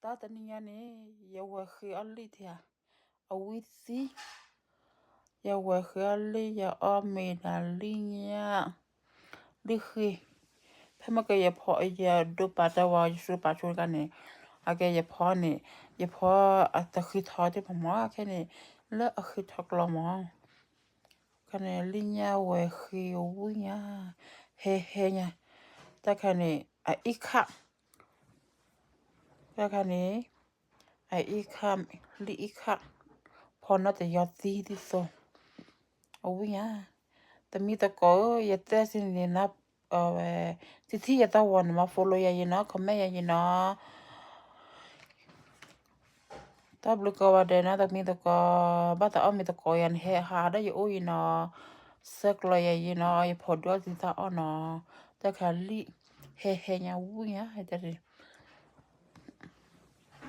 တၢ်တနံၤညါန့ၣ် ယဝဲၢ်ဃ့အီၣ်လံၣ်တဧါ, အဝံၣ်သံ, ယဝဲၢ်ဃ့အီၣ်လံၣ် ယအီၣ်မ့ၤဒီးလံၣ်ညၣ်, လံၣ်ဃ့, ဖဲမ့ၢ်ကယဖီ ယဒိပာ်တၢ်ဝဲ ယစူးပာ်ဆိတခါန့ၣ်, အကဲယဖီန့ၣ်, ယဖီအတဃံထီတ့ၢ်မးမး ခဲန့ၣ်, လၢအဃံထီကျီမး, ခဲန့ၣ် လံၣ်ညၣ်ဝဲၢ်ဃ့ဝံၣ်ညါ, ဟဲဟဲညါ, တၢ်ခါန့ၣ် အအံၣ်ခၣ် တၢ်ခါန့ၣ် အအံၣ်ခၣ်, လံၣ်အံၣ်ခၣ်, ဖီနီၣ်တယီၤသံဒ်သိး, အဝံၣ်ညါ, တမံၤသကိးဧၢ ယတဲစ့ၢ်န့ၣ် ဝဲ, တထံၣ်ယတၢ်ဝီန့ၣ် မၤ follow ယၤယံၤနီၤ comment ယၤယံၤနီၤ, တၢ်ဘျုးကိးဂၤဒဲးနီၤ တမံၤသကိး, ဘၣ်သးအီၣ်မ့ၤသကိးယၤန့ၣ် ဟဲဟးဒီးယအိၣ်ယံၤနီၤ, ဆဲးကျိးယၤယံၤနီၤ ယဖိးဒိၣ်အီၣ်တံၤသၣ်အီၣ်နီၤ, တၢ်ခါလံၣ်, ဟဲဟဲညါဝံၣ်ညါ တၢ်